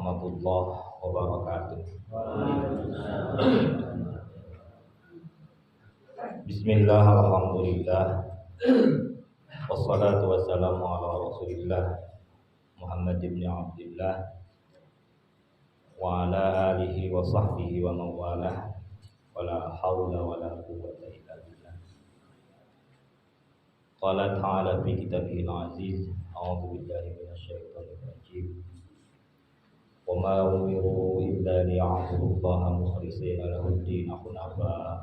warahmatullahi wabarakatuh. Bismillah, alhamdulillah, wassalatu wassalamu ala rasulillah Muhammad ibn Abdillah wa ala alihi wa sahbihi wa mawalah, wala hawla wala quwwata illa billah. Qala ta'ala fi kitabihil aziz, a'udzu billahi minasyaitonir rajim. Wa ma umiru illa liya'budullaha mukhlishina lahud-din hunafa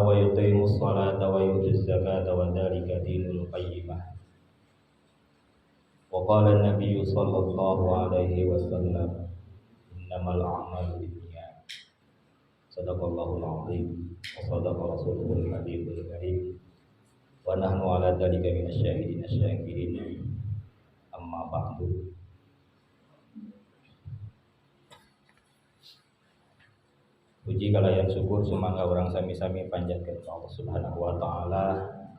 wa yuqimus salata wa yutuz zakata wa dzalika dinul qayyimah. Wa qala an-nabiy sallallahu alaihi wasallam, innamal a'malu binniyat. Sadaqallahul azim wa sadaqa rasuluhul habibul karim. Wa nahnu ala dzalika minasyahidin asyakirin. Amma ba'du. Puji kalayan syukur sumangga urang sami-sami panjatkeun ka Allah Subhanahu wa taala,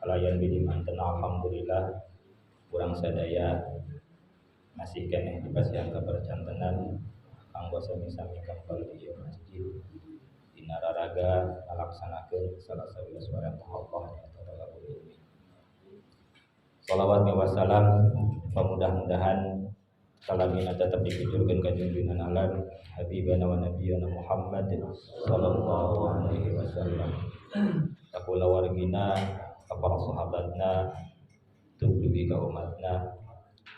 kalayan bidi manten alhamdulillah urang sadaya masih keneh dipasihan kapercantenan kanggo sami-sami kempel di ieu masjid dina raraga ngalaksanakeun salah sawios warang Allah nyaeta talabul ilmi. Salawat wa salam mudah-mudahan salamina tetap dikucurkeun ka junjungan alam habibana wa nabiyana Muhammad sallallahu alaihi wasallam, ka kulawargina, ka para sahabatna, dugi ka umatna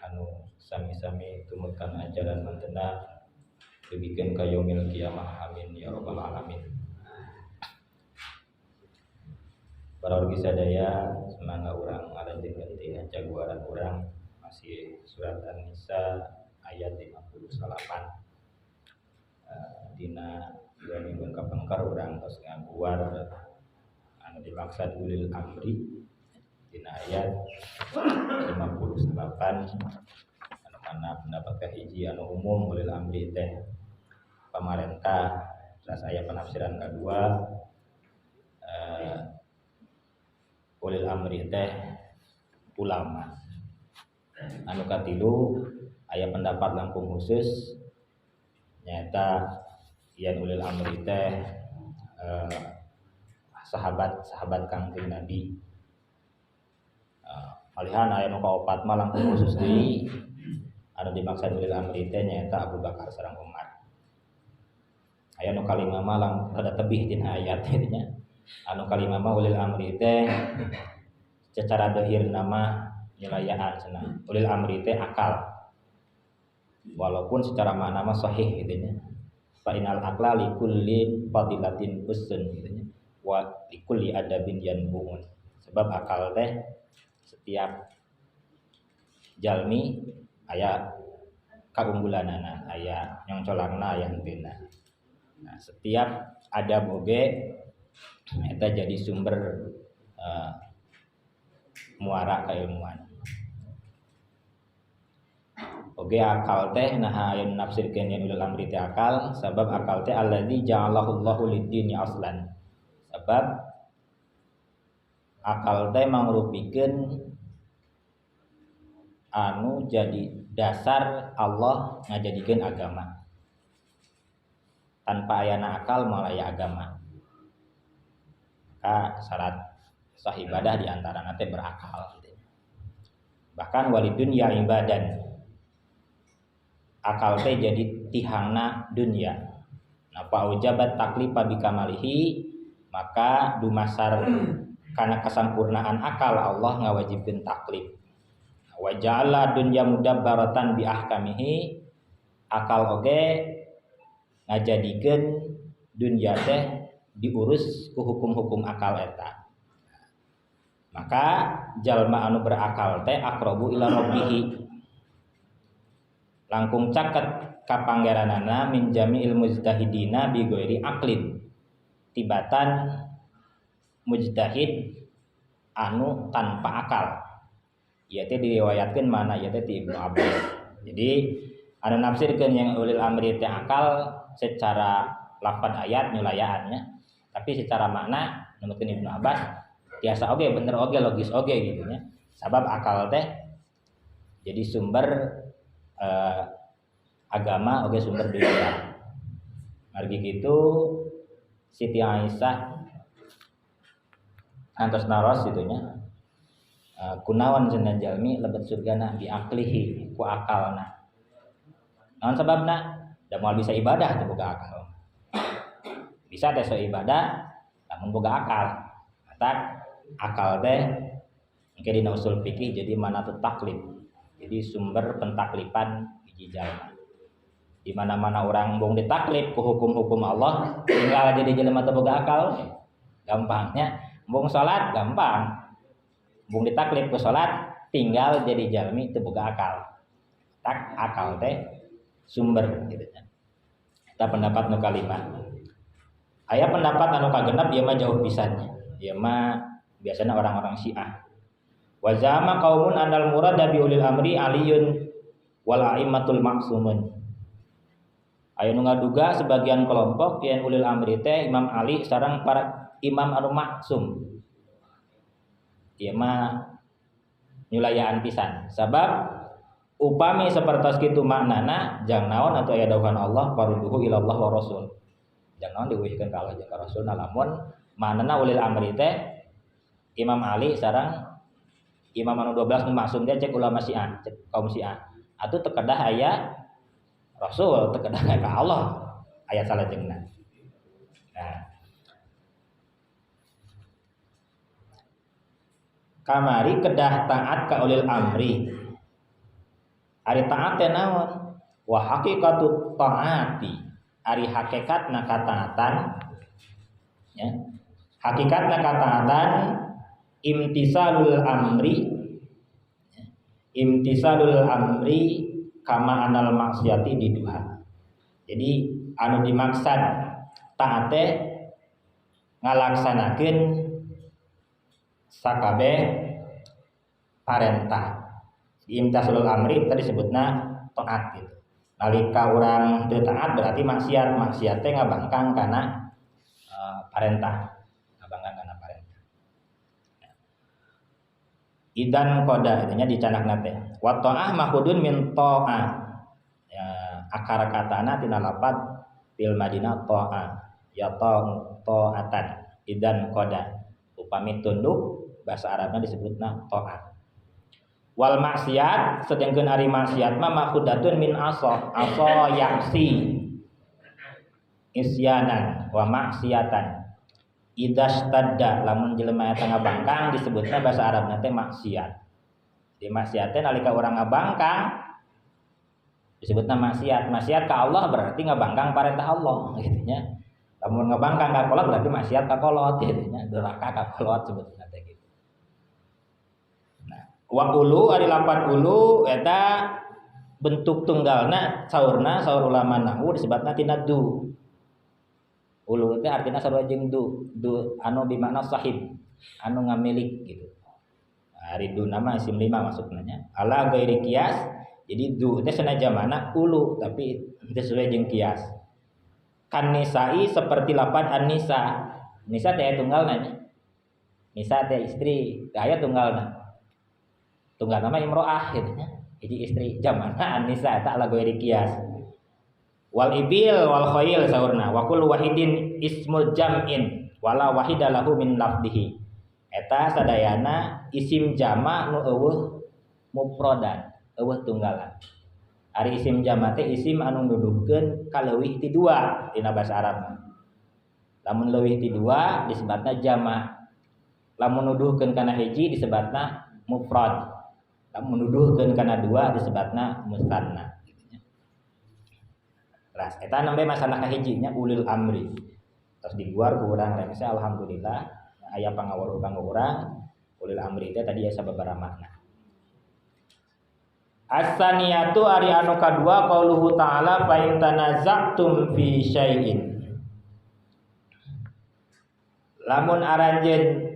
anu sami-sami tumut kana ajaran mantena dugikeun ka yaumil kiamah, amin ya rabbal alamin. Para wargi sadaya, semoga urang ngalanjutkeun tina jaguaran urang masih surat An-Nisa ayat 58. Dina 2 minggu kapengker urang tos ngaguar anu dimaksud ulil amri dina ayat 58, anu mana pendapat kahiji anu umum ulil amri teh pamarentah. Terus aya penafsiran kadua, ulil amri teh ulama. Anu katilu aya pendapat langkung khusus nyaeta yen ulil amri teh sahabat-sahabat Kangjeng Nabi. Malihan aya nu kaopat mah langkung khusus deui, anu dimaksud ulil amri teh nyaeta Abu Bakar sareng Umar. Aya nu kalima mah lang rada tebih tina ayat kitu nya. Anu kalima mah ulil amri teh secara dohir nama nyelayaan cenah. Ulil amri teh akal. Walaupun secara makna mah sahih gitu nya. Fa inal aqla li kulli fadilatin ussun gitu nya. Wa li kulli adabin yanbuun. Sebab akal teh setiap jalmi aya kaunggulanana, aya nyongcolangna, aya henteuna. Nah, setiap adab oge eta jadi sumber muara keilmuan. Oge akal teh naha aya nafsirkeun yen ulil amri teh akal, sabab akal teh allazi ja'alahu lid-dini aslan. Sebab akal teh mangrupikeun anu jadi dasar Allah ngajadikeun agama. Tanpa ayana akal moal aya agama. Maka syarat sah ibadah di antarana teh berakal gitu. Bahkan walidun ya ibadan, akal teh jadi tihangna dunia. Nah, fa ujabat taklifa bikamalihi, maka dumasar kana kasampurnaan akal Allah ngawajibkeun taklif. Wa ja'ala dunya mudabbaratan bi ahkamihi, akal oge ngajadikeun dunya teh diurus ku hukum-hukum akal eta. Maka jalma anu berakal teh aqrabu ila rabbihi, langkung caket ka panggeranana min jami'il mujtahidina bi ghairi aqlin, tibatan mujtahid anu tanpa akal. Ieu teh diriwayatkeun mana ieu teh ti Ibnu Abbas. Jadi anu nafsirkeun yang ulil amri teh akal secara lafaz ayat nyulayaannya, tapi secara makna numutkeun Ibnu Abbas tiasa oge bener oge logis oge gitu nya. Sabab akal teh jadi sumber agama oge sumber dunia. Margi kitu Siti Aisyah antos naros kitu nya. Kunaon cenah jalmi lebet surgana bi aklihi ku akalna. Naon sababna? Da moal bisa ibadah teu boga akal. Bisa teh so ibadah lamun boga akal. Matak akal teh engke dina usul fikih jadi manatut taklif. Jadi sumber pentaklifan hiji jalma. Di mana-mana orang bong ditaklif ku hukum-hukum Allah, tinggal jadi jelema teu boga akal. Gampangnya bong salat gampang. Bong ditaklif ku salat tinggal jadi jalmi teu boga akal. Tak akal teh sumber gitu nya. Eta pendapat nu kalima. Aya pendapat anu kagenep ieu mah jauh pisannya. Ieu mah biasana orang-orang Syiah. Wa zama qaumun anal murada bi ulil amri aliyun wal a'immatul ma'sumun. Aya nu ngaduga sebagian kelompok yen ulil amri teh Imam Ali sareng para imam anu maksum. Ieu mah nyulayaan pisan. Sabab upami sapertos kitu maknana jang naon atuh aya dawuhan Allah farudduhu ilallah wa rasul. Jang naon diuihkeun ka Allah jeung ka Rasul. Nah, lamun maknana ulil amri teh Imam Ali sareng imam anu 12 nu maksum teh cek ulama Syiah, cek kaum Syiah. Atuh teu kedah aya Rasul, teu kedah ka Allah ayat salajengna. Nah, kamari kedah taat ka ulil amri. Ari taat teh naon? Wa haqiqatut taati. Ari hakikatna kataatan ya. Hakikatna kataatan imtisalul amri. Imtisalul amri kama anal maksiati diduha. Jadi anu dimaksad taat teh ngalaksanakeun sakabeh parentah. Imtisalul amri tadi disebutna taat gitu. Nalika urang teu taat berarti maksiat, maksiat teh ngabangkang kana parentah, ngabangkang kana parentah. Idan koda itu nya dicanakna teh. Wa ta'ah mahudun min ta'ah. Ya, akar katana tina lapad fil madinah ta'ah. Ya ta'atan. Idan koda. Upami tunduk bahasa Arabna disebutna ta'at. Wal maksiat sedengkeun ari maksiat mah mahudatun min asa, asa yaksi isyanan wa maksiatan. Idastadda lamun jelema eta ngabangkang disebutna bahasa Arabna teh maksiat. Di maksiat teh nalika urang ngabangkang disebutna maksiat. Maksiat ka Allah berarti ngabangkang parentah Allah gitu nya. Lamun ngabangkang ka kolot berarti maksiat ka kolot gitu nya, durhaka ka kolot sebutna teh gitu. Nah, wa ulu ari lapan ulu eta bentuk tunggalna saurna saur ulama nahwu disebutna tina du. Ulu teh artinya sarua jeung du, du anu bimakna sahib, anu ngamilik gitu. Ari du nama isim lima maksudna nya. Ala ghairi kias, jadi du teh sanajamana ulu tapi teu sesuai jeung kias. Kan nisa'i seperti lapan an-nisa. Nisa teh tunggalna nya. Nisa teh istri, teh aya tunggalna. Tunggal nama imro'ah gitu nya. Hiji istri jamana an-nisa eta ala ghairi kias. Wal ibil wal khail saurna wa kullu wahidin ismul jam'in wala wahida lahu min lafdihi. Eta sadayana isim jama nu eueuh mufradan, eueuh tunggalan. Ari isim jama teh isim anu nuduhkeun kaleuwih ti dua dina bahasa Arab. Lamun leuwih ti dua disebutna jama. Lamun nuduhkeun kana hiji disebutna mufrad. Lamun nuduhkeun kana dua disebutna musanna. Ras eta nembe masalah kahijinya ulil amri. Terus diguar ku urang rengse alhamdulillah aya pangaweruh kanggo urang ulil amri teh tadi aya sababaraha makna. As-saniyatu ari anu kadua qauluhu ta'ala fa in tanaza'tum fi syai'in. Lamun aranjeun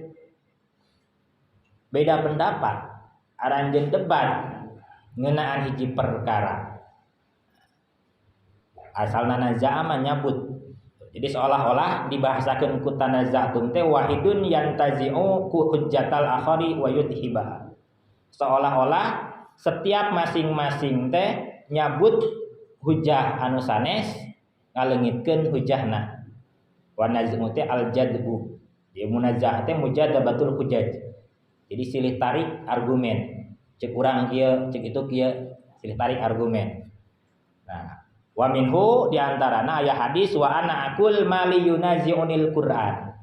beda pendapat, aranjeun debat ngeunaan hiji perkara. Asalna naza'a mah nyabut. Jadi seolah-olah dibahasakeun ku tanaza'tum teh wahidun yantazi'u ku hujjatal akhari wa yudhibaha. Seolah-olah Setiap masing-masing teh nyabut hujah anu sanes ngaleungitkeun hujahna. Wa naz'u teh al-jadbu. Di munazah teh mujadabatul hujaj. Jadi silih tarik argumen. Cek urang kieu, cek itu kieu, silih tarik argumen. Nah, wa minhu di antarana aya hadis wa ana aqul mali yunazi'unil Qur'an.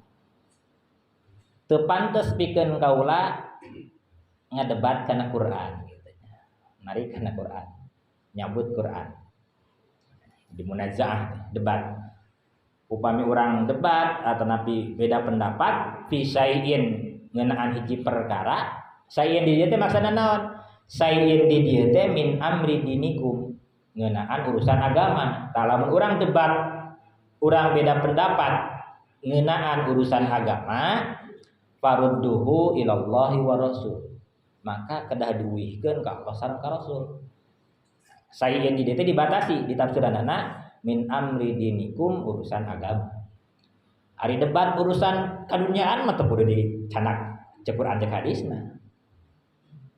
Teu pantes pikeun kaula ngadebat kana Qur'an gitu nya. Narik kana Qur'an, nyabut Qur'an. Di munazaah debat. Upami urang debat atau napi beda pendapat fi syai'in ngeunaan hiji perkara, syai'in di dieu teh maksudna naon? Syai'in di dieu teh min amri dinikum, ngeunaan urusan agama. Tah lamun urang debat, urang beda pendapat ngeunaan urusan agama, farudduhu ilallahi wa rasul. Maka kedah diuihkeun ka Allah sareng ka Rasul. Syai'in di dieu teh dibatasi di tafsiranana min amri dinikum, urusan agama. Ari debat urusan kadunyaan mah teu kudu dicanak cek Quran cek hadisna.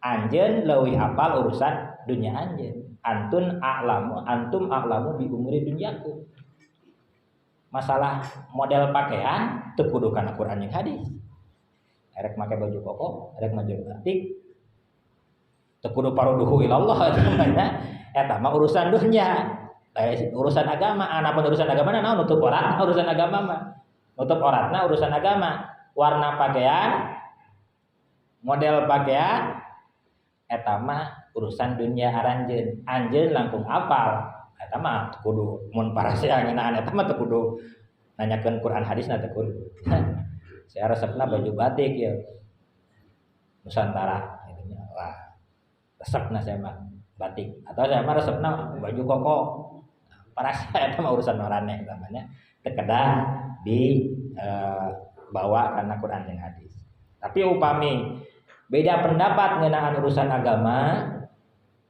Anjeun leuwih apal urusan dunya anjeun. Antun a'lamu, antum a'lamu bi umuri dunyakum. Masalah model pakaian teu kudu kana Quran jeung hadis. Erek make baju koko, erek baju batik, teu kudu paruduhu ilallah namanya. Eta mah urusan dunya. Urusan agama, anapun urusan agama naon nutup aurat urusan agama mah. Nutup auratna urusan agama. Warna pakaian, model pakaian eta mah urusan dunia aranjeun. Anjeun langkung apal. Eta mah teu kudu mun parasea ngeunaan eta mah teu kudu nanyakeun Quran hadisna teu kudu. Saya resepna baju batik ya. Nusantara gitu nya. Wah, resepna saya mah batik atau saya mah resepna baju koko. Parasea eta mah urusan maraneh namanya. Teu kedah di bawa karena Quran jeung hadis. Tapi upami beda pendapat ngeunaan urusan agama,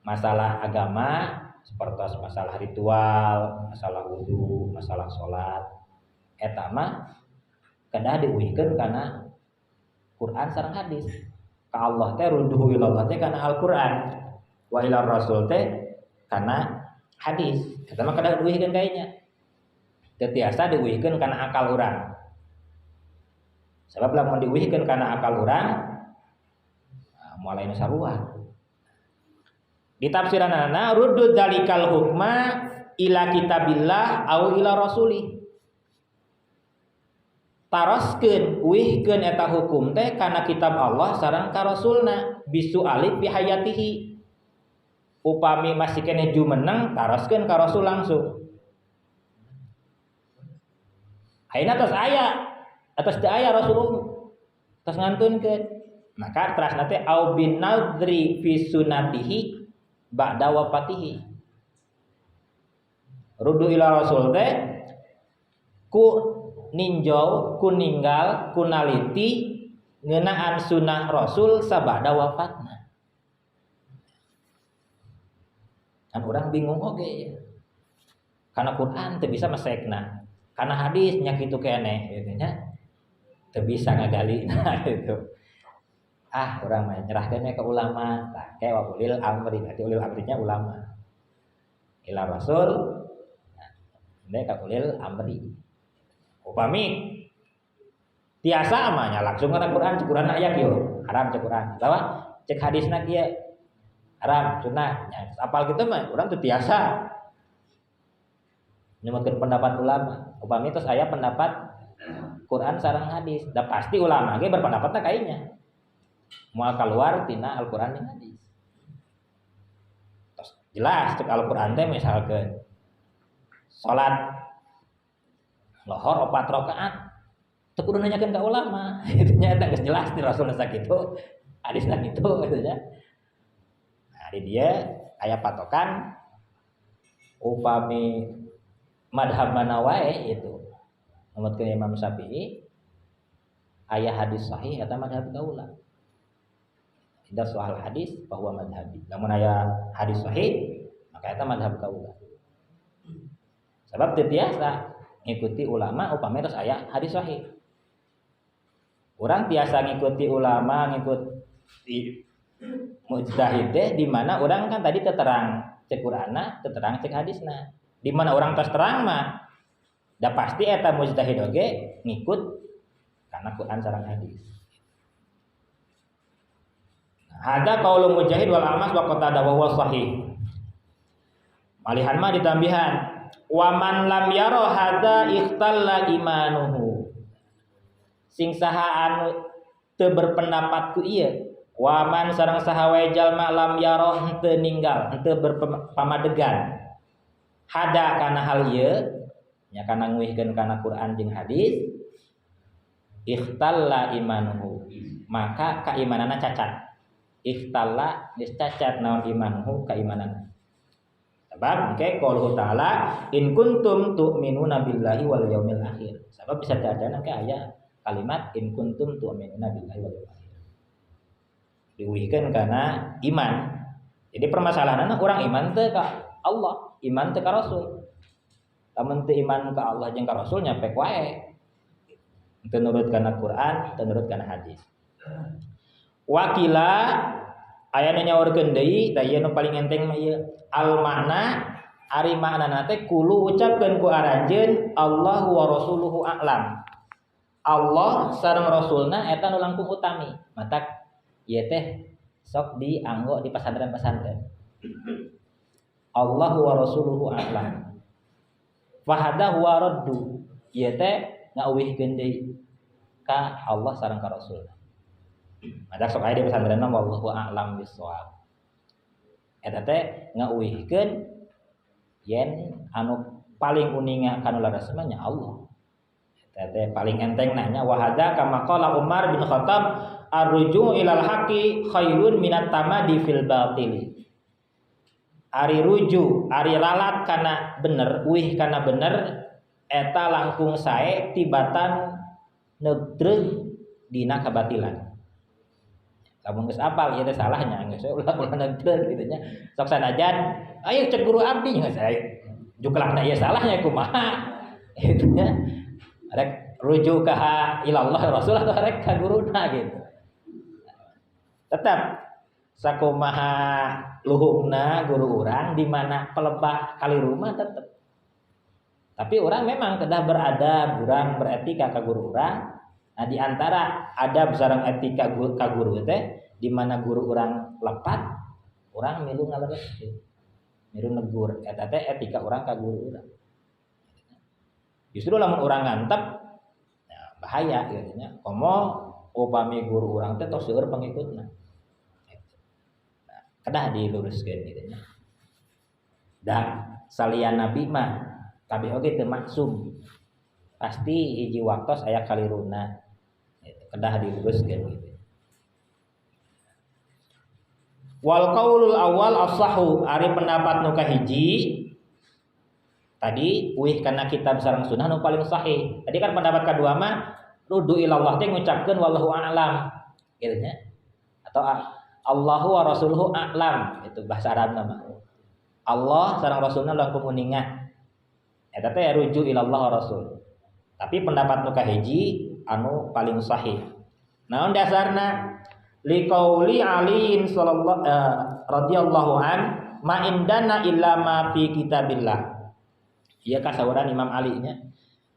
masalah agama seperti masalah ritual, masalah wudu, masalah salat, eta mah kedah diuihkeun kana Quran sareng hadis. Ka Allah teh ruduhu ilallah teh kana Al-Qur'an, wa ila Rasul teh kana hadis. Eta mah kedah diuihkeun kayanya. Teu tiasa diuihkeun kana akal urang. Sebab lamun diuihkeun kana akal urang moal aya nu sarua. Di tafsiranana ruddu dzalikal hukma ila kitabillah au ila rasuli. Taroskeun uihkeun eta hukum teh kana kitab Allah sareng ka rasulna bisuali bi hayatihi. Upami masih keneh jumeneng taroskeun ka rasul langsung. Ayeuna tos aya atas teu aya Rasulullah tos ngantunkeun. Maka terasna teh au bin nadri fi sunatihi ba'da wafatihi. Rudu ila rasul teh ku ninjau, ku ninggal, ku naliti ngeunaan sunah rasul sabada wafatna. Kan urang bingung oge ya. Karena Quran teu bisa mesekna. Karena hadis nya kitu keneh gitu nya. Teu bisa ngagali nah itu. Ah, urang mah nyerahkeun ke ulama. Tah ke wa ulil amri, berarti ulil amrinya ulama. Ila rasul nah, ka ulil amri. Upami tiasa mah nya langsung kana Quran, cek Quran aya kieu, haram cek Quran. Atawa cek hadisna kieu haram sunnah. Nya apal kitu mah urang teu tiasa nyebutkeun pendapat ulama. Upami tos aya pendapat Quran sareng hadis, da pasti ulama ge berpendapatna kainya. Moal keluar tina Al-Qur'an jeung hadis. Tos jelas cek Al-Qur'an teh misalkeun salat lohor 4 rakaat teu kudu nanyakeun ka ulama. Itu nya eta geus jelas di Rasulna sakitu, hadisna kitu gitu nya. Nah, di dieu aya patokan upami madhab mana wae itu. Numutkeun Imam Syafi'i aya hadis sahih eta madhab kaula. Idza soal hadis bahwa madhabi. Lamun aya hadis sahih maka eta madhab kaula. Sebab teu tiasa ngikuti ulama upami terus aya hadis sahih. Urang tiasa ngikuti ulama, ngikuti Mujtahid teh di mana urang kan tadi terang cek Qur'anna, terang cek hadisna. Di mana urang tos terang mah da pasti eta mujtahid oge ngikut karena Quran sareng hadis. Hada qaulu Mujahid wal A'mash wa Qatadah wa huwa sahih. Malihan mah ditambihan wa man lam yara hada ikhtalla imanuhu. Sing saha anu teu berpendapat ku ieu, wa man sareng saha wae jalma lam yara henteu ninggal, henteu berpamadegan hada kana hal ieu nya kana nguihkeun kana Quran jeung hadis, ikhtalla imanuhu, maka keimananna cacat. Ikhtalla geus cacat naon imanuhu keimananna. Sebab engke qauluhu ta'ala in kuntum tu'minuna billahi wal yaumil akhir. Sebab bisa diajarna ke aya kalimat in kuntum tu'minuna billahi wal yaumil akhir. Diuihkeun kana iman. Jadi permasalahanna urang iman teu ka Allah, iman teu ka Rasul. Lamun teu iman ka Allah jeung ka Rasul nya pek wae. Teu nurut kana Quran, teu nurut kana hadis. Wakila aya nu nyaurkeun deui, tah ieu nu paling enteng mah ieu. Al makna ari maknana teh kulu ucapkeun ku aranjeun Allahu wa rasuluhu a'lam. Allah sareng Rasulna eta nu langkung utami. Matak ieu teh sok dianggo di pesantren-pesantren. Allahu wa rasuluhu a'lam. Fahada huwa raddu. Ieu teh ngauwihkeun deui ka Allah sareng ka Rasulna. Matak sok aya di pesantren mah wallahu a'lam bissawab. Eta teh ngauwihkeun yen anu paling uninga kanu leres mah nya Allah. Eta teh paling enteng nanya wa hadza kama qala Umar bin Khattab arruju ilal haqqi khairun minat tamadi fil batili. Ari ruju, ari ralat kana bener, uih kana bener eta langkung sae tibatan negdreug dina kabatilan. Lamun geus apal ieu teh salahnya geus ulah-ulah negdreug kitu nya. Sok sanajan ayo cek guru abdi geus aya juklakna ieu salahnya kumaha kitu nya. Rek rujuk ka ilallah rasul atau rek ka guruna gitu. Tetap sakumaha luhungna guru urang di mana pelebah kali rumah tetep. Tapi urang memang kedah beradab, urang beretika ka guru urang. Nah, di antara adab sareng etika ka guru teh di mana guru urang lepat, urang milu ngalereskeun. Milu negur, eta teh etika urang ka guru urang. Justru lamun urang ngantep, ya bahaya gitu nya. Komo upami guru urang teh tos seueur pengikutna. Nah, kedah diluruskeun gitu nya. Da salian nabi mah kabeh oge teu maksum. Pasti hiji waktos aya kaliruna. Kedah diluruskeun gitu. Wal qaulul awal as-sahhu, ari pendapat nu kahiji tadi uih kana kitab sareng sunnah nu paling sahih. Tadi kan pendapat kadua mah rudu ilallah teh ngucapkeun wallahu a'lam gitu nya. Atau Allahu wa rasuluhu a'lam itu bahasa Arabna mah. Allah sareng Rasulna langkung uninga. Eta teh rujuk ilallah wa rasul. Tapi pendapat nu kahiji anu paling sahih. Naon dasarna? Liqauli Ali sallallahu radhiyallahu an ma indana illa ma fi kitabillah. Ieu kasauran Imam Ali nya.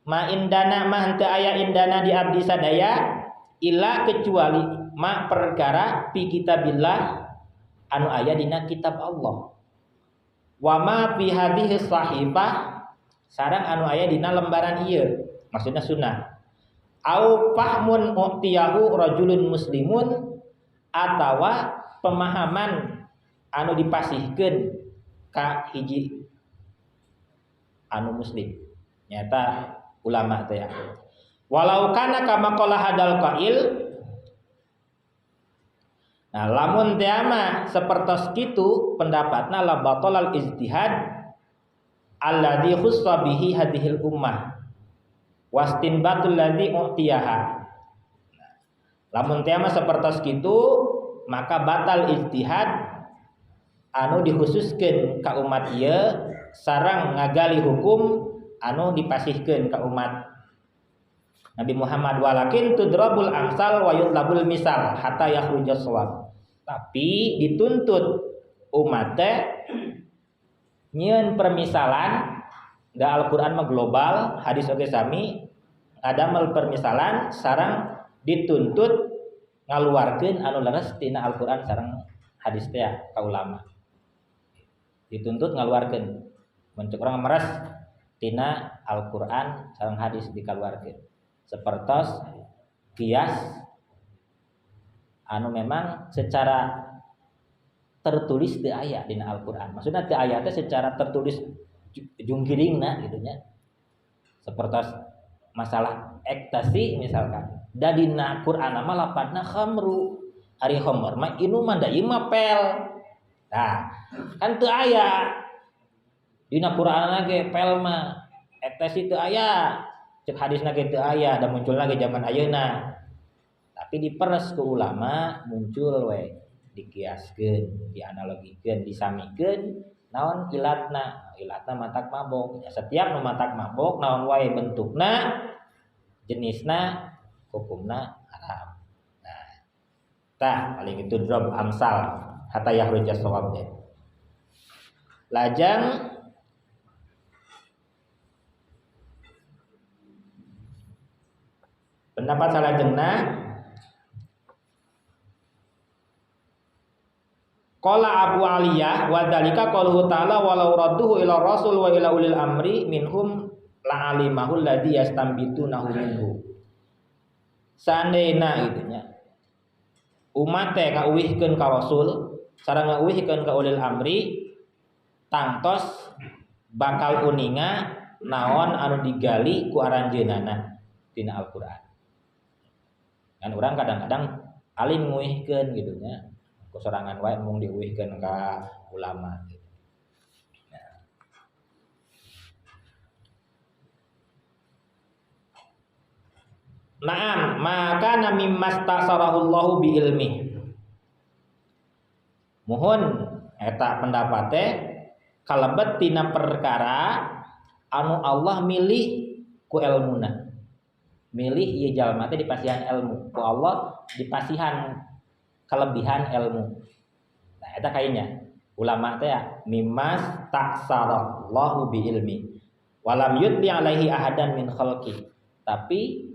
Ma indana mah henteu aya indana di abdi sadaya illa kecuali ma perkara fi kitabillah anu aya dina kitab Allah. Wa ma fi hadhihi sahifah sareng anu aya dina lembaran ieu, maksudna sunnah. Au fahmun u'tiyahu rajulun muslimun atawa pemahaman anu dipasihkeun ka hiji anu muslim nyata ulama teh ya. Walau kana kama qala hadal qail. Nah, lamun teh mah sapertos kitu pendapatna la batalal ijtihad alladzi khussa bihi hadhil ummah wastinbatul ladzi u'tiyaha. Lamun teh mah sapertos kitu maka batal ijtihad anu dikhususkeun ka umat ieu sareng ngagali hukum anu dipasihkeun ka umat Nabi Muhammad walakin tudrabul amsal wa yutlabul misal hatta yakhruja shawab. Tapi dituntut umat teh nyieun permisalan da Al-Qur'an mah global, hadis oge sami ngadamel permisalan sareng dituntut ngaluarkeun anu leres tina Al-Qur'an sareng hadis teh ka ulama. Dituntut ngaluarkeun mun cek urang meres tina Al-Qur'an sareng hadis dikaluarkeun. Sapertos kias anu memang secara tertulis teu aya dina Al-Qur'an. Maksudna teu aya teh secara tertulis jungkiringna gitu nya. Sapertos masalah ekstasi misalkan. Da dina Qur'an mah lapatna khamru. Ari khamr mah inuman da ieu mah pel. Nah, kan teu aya dina Qur'an ge pel mah ekstasi teu aya. Cek hadisna ge teu aya, da muncul lagi zaman ayeuna. Tapi diperes ke ulama muncul we dikiaskeun, dianalogikeun, disamikeun naon ilatna? Ilatna matak mabok. Ya, setiap nu matak mabok naon wae bentukna, jenisna, hukumna haram. Nah, tah paling itu drop amsal hatta yahruja shawab teh. Lajang pendapat salajengna qala Abu Aliyah wa dzalika qaluhu ta'ala walau radduhu ila rasul wa ila ulil amri minhum la'alimahu alladzi yastambitunahu minhu. Seandainya gitu nya umat teh ngauwihkeun ka rasul sareng ngauwihkeun ka ulil amri tangtos bakal uninga naon anu digali ku aranjeunana tina Al-Qur'an. Kan urang kadang-kadang alim nguihkeun gitu nya kusorangan wae mung diuihkeun ka ulama gitu. Nah. Naam, maka mimma stasarahullahu bi ilmi. Muhun eta pendapat teh kalebet tina perkara anu Allah milih ku elmuna. Milih ieu jalma teh dipasihan ilmu, ku Allah dipasihan kelebihan ilmu. Nah, eta kayaknya ulama teh ya mimmas taksarallahu bi ilmi walam yutli alaihi ahadan min khalqi. Tapi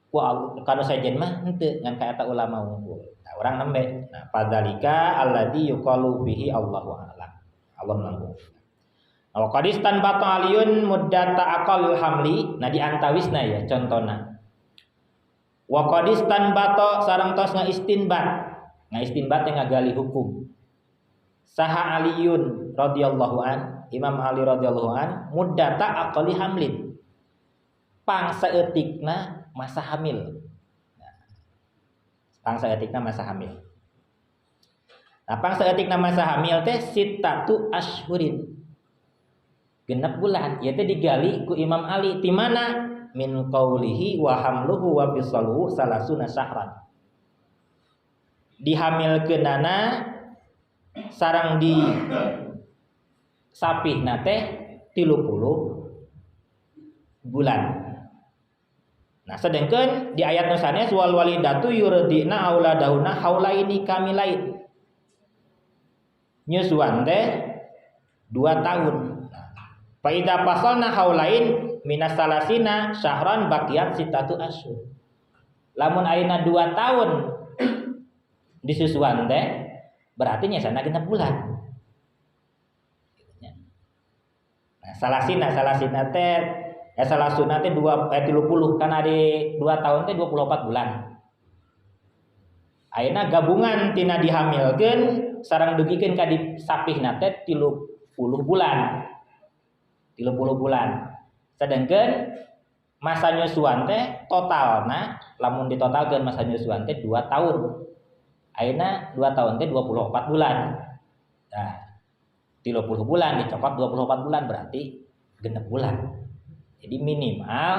ku kanu sejen mah henteu ngan ka eta ulama unggul. Nah, urang nembe. Nah, fadzalika alladzi yuqalu bihi Allahu a'lam. Allah nanggung. Nah, wa qad istanbata aliyun muddata aqal hamli. Nah, di antawisna ya contona. Wa qad istanbata sareng tos ngaistinbat. Ngaistinbat teh ngagali hukum. Saha Aliyun radhiyallahu an, Imam Ali radhiyallahu an muddata aqali hamlin. Pangsaeutikna masa hamil. Nah, pangsaeutikna masa hamil. Nah, pangsaeutikna masa hamil teh sittatu ashhurin. Genep bulan, ieu teh digali ku Imam Ali ti mana? Min qaulihi wa hamluhu wa fisaluhu salasuna syahran. Dihamilkeunana sareng di sapihna teh 30 bulan. Nah, sedangkan di ayat nu sanes wal walidatu yurdina auladahunna haulaini kamilain. Nyusuan teh 2 tahun. Nah, fa idza fasalna haulain minas salasina syahran baqiyat sittatu asyhur. Lamun ayeuna 2 tahun disusuan teh berarti nyesana 6 bulan. Nah, salasina teh salasuna teh 30 kan ada 2 tahun teh 24 bulan. Ayeuna gabungan tina dihamilkeun sareng dugikeun ka disapihna teh 30 bulan. 30 bulan. Sedangkan masa nyusuan teh totalna lamun ditotalkeun masa nyusuan teh 2 tahun. Ayeuna 2 tahun teh 24 bulan. Nah, 30 bulan dicokot 24 bulan berarti 6 bulan. Jadi minimal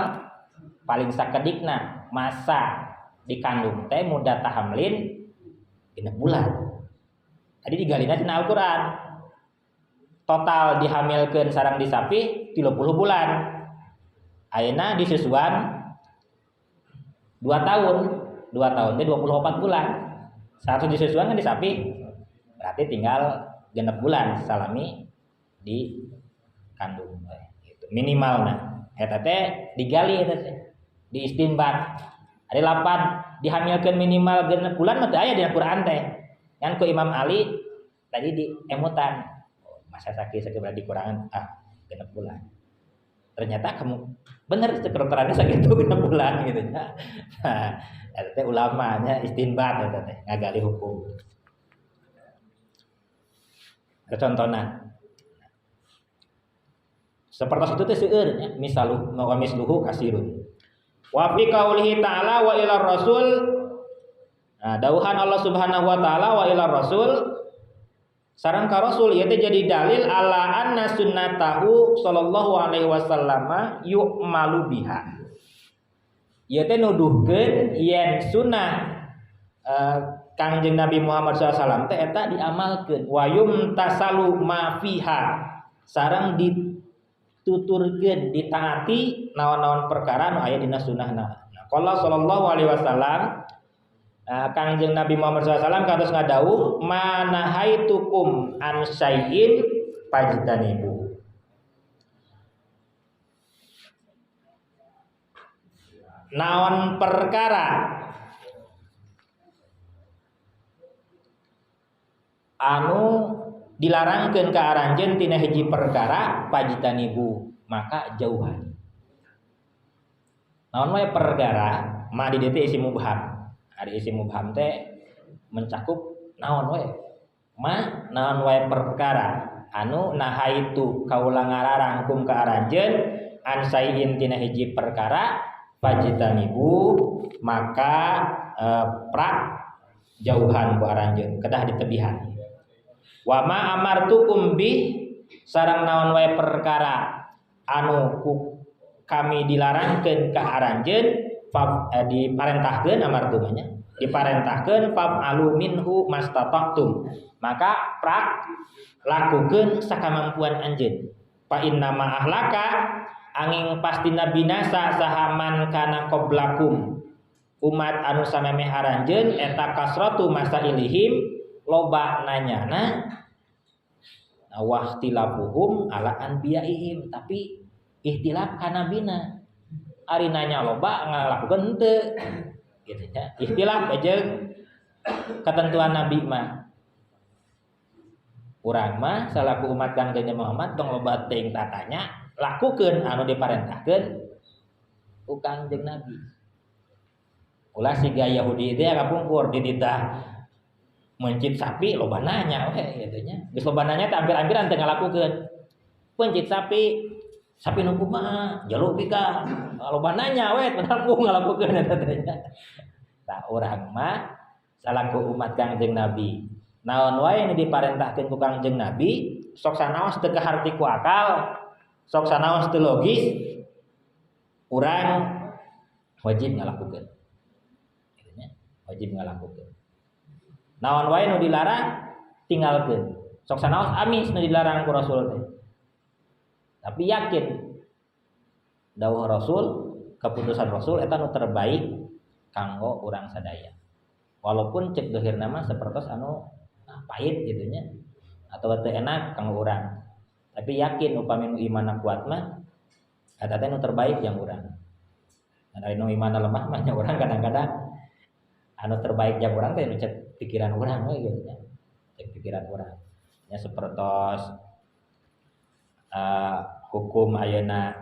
paling sakedikna masa dikandung teh muda tahamlin 6 bulan. Tadi digalina tina Al-Qur'an. Total dihamilkeun sareng disapih 30 bulan. Ayeuna disusuan 2 tahun. 2 tahun teh 24 bulan. 100 disusuan kan di sapi. Berarti tinggal 6 bulan salami di kandung gitu. Minimalna eta teh digali eta teh diistinbat. Ari lapan dihamilkeun minimal 6 bulan mah teu aya dina Quran teh. Ngan ku Imam Ali tadi di emutan. Oh, masa sakit sakit berarti kurangan 6 bulan. Ternyata kamu bener kedokterannya sakitu 6 bulan gitu nya. Nah, eta teh ulamanya istinbat eta teh ngagali hukum. Contohna seperti itu teh seueur nya misalu wa misluhu kasirun. Wa fi qaulihi ta'ala wa ila rasul. Nah, dawuhan Allah Subhanahu wa taala wa ila rasul sareng ka rasul ieu teh jadi dalil ala anna sunnatahu sallallahu alaihi wasallam yu'malu biha. Ieu teh nuduhkeun yen sunnah Kangjeng Nabi Muhammad sallallahu alaihi wasallam teh eta diamalkeun wa yumtasalu ma fiha sareng dituturkeun ditaati naon-naon perkara nu aya dina sunnahna. Nah, qala sallallahu alaihi wasallam Kangjeng Nabi Muhammad sallallahu alaihi wasallam kantos ngadawuh manahaitukum an syai'in fajtanibu. Naon perkara anu dilarangkeun ka aranjeun tina hiji perkara fajtanibu maka jauhan. Naon wae perkara ma di dieu teh isi mubham. Ari isi mubham teh mencakup naon wae. Ma naon wae perkara anu nahaitu kaula ngalarang kum ka aranjeun an sayin tina hiji perkara fajtanibu maka prak jauhan ku aranjeun kedah ditebihan. Wa ma amartukum bi sareng naon wae perkara anu ku kami dilarangkeun ka aranjeun diparentahkeun amartumnya diparentahkeun fa'alu minhu mastata'tum maka prak lakukeun sakamampuan anjeun fa inna ma ahlaka angin pastina binasa sahaman kana qablakum umat anu samemeh aranjeun eta kasratu masailihim loba nanyana wahtilafuhum ala anbiyaihim tapi ihtilaf kana nabina ari nanya loba ngalakukeun henteu gitu nya ikhtilaf jeung ketentuan nabi mah urang mah salaku umat Kangjeng Muhammad tong loba teuing tatanya lakukeun anu diparentahkeun ku Kangjeng Nabi ulah siga Yahudi teh kapungkur dititah mencit sapi loba nanya we gitu nya geus loba nanya teh ampir-ampiran teu ngalakukeun pencit sapi sapi nu kumaha jaluk pika loba nanya we padahal ku ngalakukeun eta teh nya. Tah urang mah salaku umat Kangjeng Nabi naon wae nu diparentahkeun ku Kangjeng Nabi sok sanaos teu kaharti ku akal sok sanaos teu logis urang wajib ngalakukeun kitu nya wajib ngalakukeun naon wae nu dilarang tinggalkeun sok sanaos amis nu dilarang ku Rasul teh tapi yakin dawuh Rasul keputusan Rasul eta nu terbaik kanggo urang sadaya walaupun cek dohirna mah sapertos anu pahit gitu nya atau teu enak kanggo urang tapi yakin upami nu imanna kuat mah eta teh nu terbaik yang urang dan ari nu imanna lemah mah nya urang kadang-kadang anu terbaik yang urang teh nu cek pikiran urang we gitu nya cek pikiran urang nya sapertos hukum ayeuna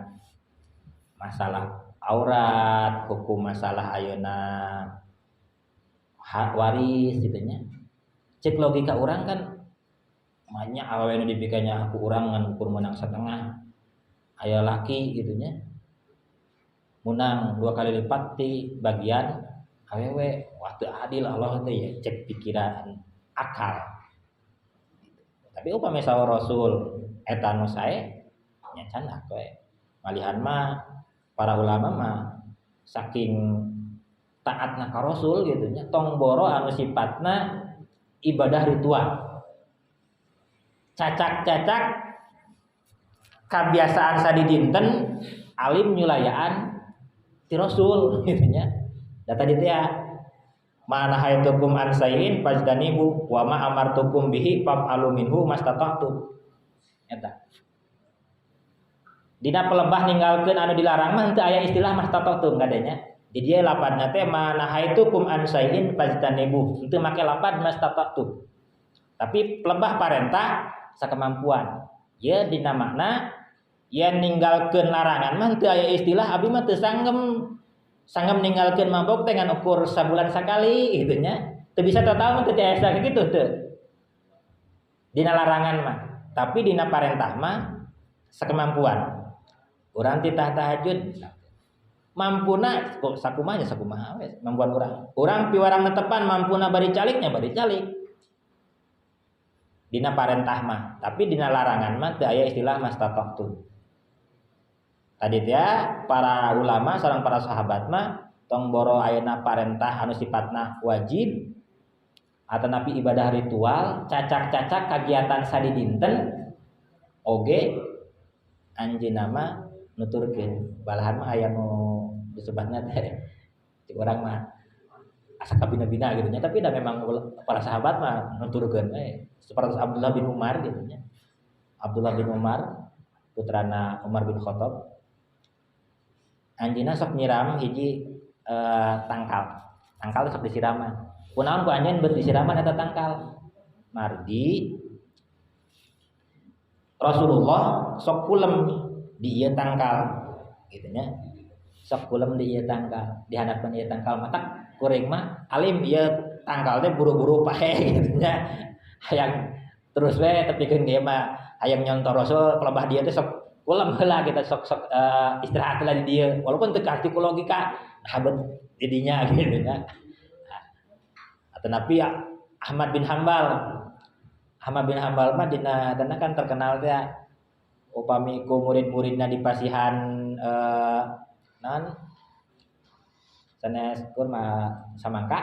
masalah aurat, hukum masalah ayeuna hak waris gitu nya. Cek logika urang kan banyak awewe nu dipikanya aku urang ngan ukur menang setengah aya laki gitu nya. Menang 2 kali lipat di bagian awewe, wah teu adil Allah teh ya cek pikiran akal. Tapi upami saur Rasul eta nu sae nya candak we. Malihan mah para ulama mah saking taatna ka Rasul gitu nya tong boro anu sifatna ibadah ritual. Cacak-cacak kabiasaan sadidinten alim nyulayaan ti Rasul gitu nya. Da tadi teh ya Ma nahaitukum an syai'in fajtanibu wa ma amartukum bihi fa'alu minhu mastata'tum. Eta. Dina pelebah ninggalkeun anu dilarang mah henteu aya istilah mastata'tum kadenya. Di dieu lapadna teh ma nahaitukum an syai'in fajtanibu, henteu make lapad mastata'tum. Tapi pelebah parentah sakemampuan. Ieu dina makna yen ninggalkeun larangan mah henteu aya istilah abdi mah teu sanggem. Sanggem ninggalkeun mabok teh ngan ukur sabulan sakali gitu nya. Teu bisa total mah teu tiasa kitu teu. Dina larangan mah, tapi dina parentah mah sakemampuan. Urang titah tahajud mampuna kok sakumaha nya sakumaha we mampuan urang. Urang piwarang netepan mampuna bari calik nya bari calik. Dina parentah mah, tapi dina larangan mah teu aya istilah mastata'tum. Tadi teh para ulama sareng para sahabat mah tong boro ayeuna parentah anu sifatna wajib atanapi ibadah ritual, cacak-cacak kagiatan sadidinten oge anjeunna mah nuturkeun. Balahan mah aya nu disebutna teh cik urang mah asa kabina-bina gitu nya, tapi da memang para sahabat mah nuturkeun we. Seperti Abdullah bin Umar gitu nya. Abdullah bin Umar putrana Umar bin Khattab anjeunna sok nyiram hiji tangkal. Tangkal sok disiraman. Kunaon ku anjeun beut disiraman eta tangkal? Margi Rasulullah sok kulem di ieu tangkal gitu nya. Sok kulem di ieu tangkal, di handapeun ieu tangkal matak kuring mah alim ieu tangkal teh buru-buru pae gitu nya. Hayang terus we tepikeun ieu mah hayang nyontoh Rasul pelebah dia teh sok kulem heula kita sok-sok istirahat lah di dieu walaupun teu kaarti ku logika habet didinya gitu nya. Atanapi Ahmad bin Hambal. Ahmad bin Hambal mah dina dana kan terkenal teh upami ku murid-muridna di pasihan naon sanes kurma samangka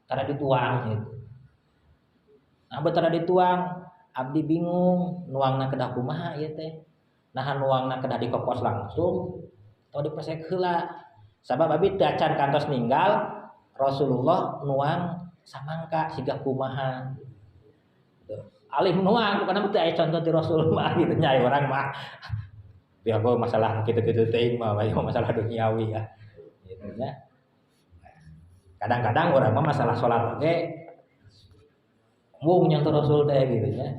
tara dituang gitu. Nah tara dituang abdi bingung nuangna kedah kumaha ieu teh. Nah nuangna kedah dikokos langsung atau dipesek heula. Sabab abdi teu acan kantos ninggal Rasulullah nuang samangka siga kumaha. Gitu. Alim nuang bukan teu aya contoh ti Rasul mah gitu nya urang mah. Biar gua masalah kitu-kitu teuing mah masalah duniawi ya. Gitu nya. Kadang-kadang urang mah masalah salat oge mung nyontoh Rasul teh gitu nya.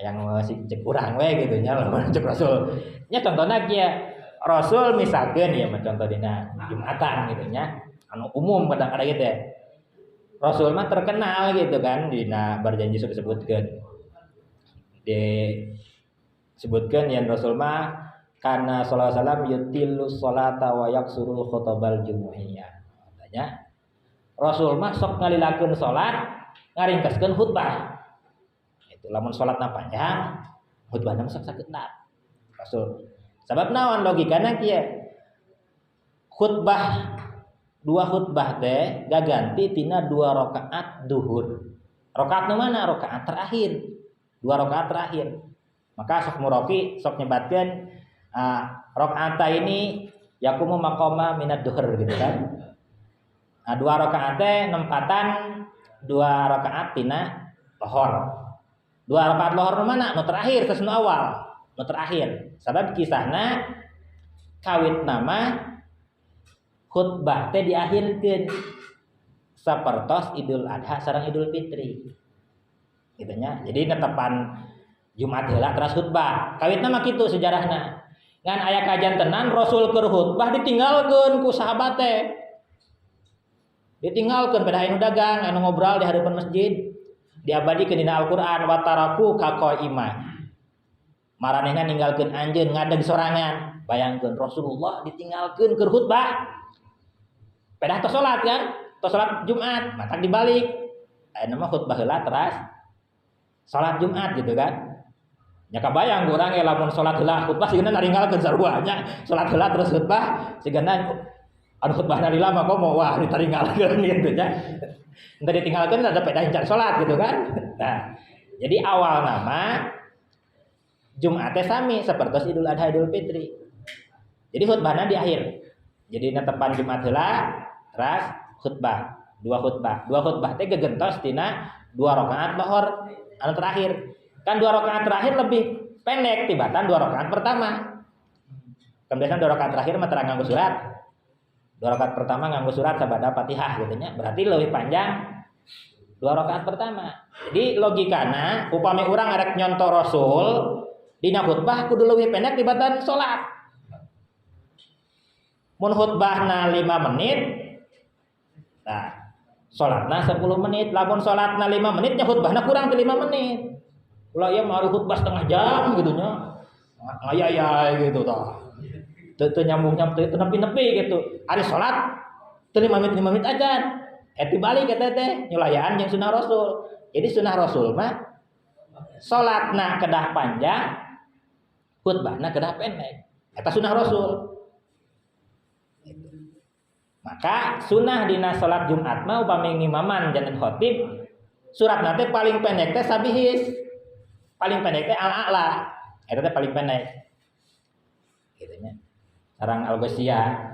Yang masih cek urang we gitu nya lamun cek Rasul. Nya contohna kieu Rasul misalkeun ieu mah contoh dina Jumatan gitu nya. Anu umum kadang-kadang gitu ya. Rasul mah terkenal gitu kan dina berjanji sok disebutkeun. Disebutkeun yen Rasul mah karena sallallahu alaihi wasallam yutillu sholata wa yaksurul khutbal jumu'iyah. Katanya Rasul mah sok ngalilakeun salat ngaringkeskeun khutbah. Itu lamun salatna panjang, khutbahna mah sok sakeunap. Rasul. Sabab naon logikana kieu? Khutbah dua khutbah teh gaganti tina 2 rakaat duhur. Rakaat nu mana? Rakaat terakhir. 2 rakaat terakhir. Maka sok muroki sok nyebatkeun rakaat ini yakumu maqama minad duhur gitu kan. Nah, 2 rakaat teh nempatan 2 rakaat tina lohor. 2 rakaat lohor nu mana? Nu terakhir terus nu awal. Nu terakhir. Sabab kisahna kawit nama khutbah teh diakhirkeun sapertos Idul Adha sareng Idul Fitri. Gitu nya. Jadi netepan Jumat heula teras khutbah. Kawitna mah kitu sejarahna. Ngan aya kajantenan Rasul keur khutbah ditinggalkeun ku sahabat teh. Ditinggalkeun pada anu dagang, anu ngobrol di hadapan masjid. Diabadikeun dina Al-Qur'an wataraku kaqaima. Maranehna ninggalkeun anjeun ngadeg sorangan. Bayangkeun Rasulullah ditinggalkeun keur khutbah. Pedah tos salat kan? Tos salat Jumat, matak dibalik. Ayeuna mah khutbah heula teras salat Jumat gitu kan. Nya kabayang urang ge lamun salat heula khutbah sigana naringgalkeun sarua nya. Salat heula terus khutbah sigana anu khutbahna lila mah komo wah ditaringgalkeun gitu nya. Entah ditinggalkeun ada pedah can salat gitu kan. Nah, jadi awal nama Jumat teh sami sapertos Idul Adha Idul Fitri. Jadi khutbahna di akhir. Jadi netepan Jumat heula teras khutbah. Dua khutbah. Dua khutbah teh gegentos tina dua rakaat lohor anu terakhir. Kan dua rakaat terakhir lebih pendek tibatan dua rakaat pertama. Kan biasanya dua rakaat terakhir mah terang nganggo surat. Dua rakaat pertama nganggo surat sabada Fatihah gitu nya. Berarti lebih panjang dua rakaat pertama. Jadi logikana upami urang arek nyonto Rasul dina khutbah kudu leuwih pendek tibatan salat. Mun khutbahna 5 menit, nah salatna 10 menit. Lamun salatna 5 menit nya khutbahna kurang ti 5 menit. Ulah ieu mah khutbah setengah jam gitu nya. Ngayayay gitu tah. Teu nyambung nyambung teu nepi-nepi gitu. Ari salat teu 5 menit 5 menit aja. Dibalik eta teh nyulayaan jeung sunah Rasul. Jadi sunah Rasul mah salatna kedah panjang, khutbahna kedah pendek. Eta sunah Rasul. Maka sunah dina salat Jumat mah upami ngimaman janten khatib, suratna teh paling pendek teh sabihis. Paling pendek teh al-a'la. Eta teh paling pendek. Gitu nya. Sareng al-ghasyiyah.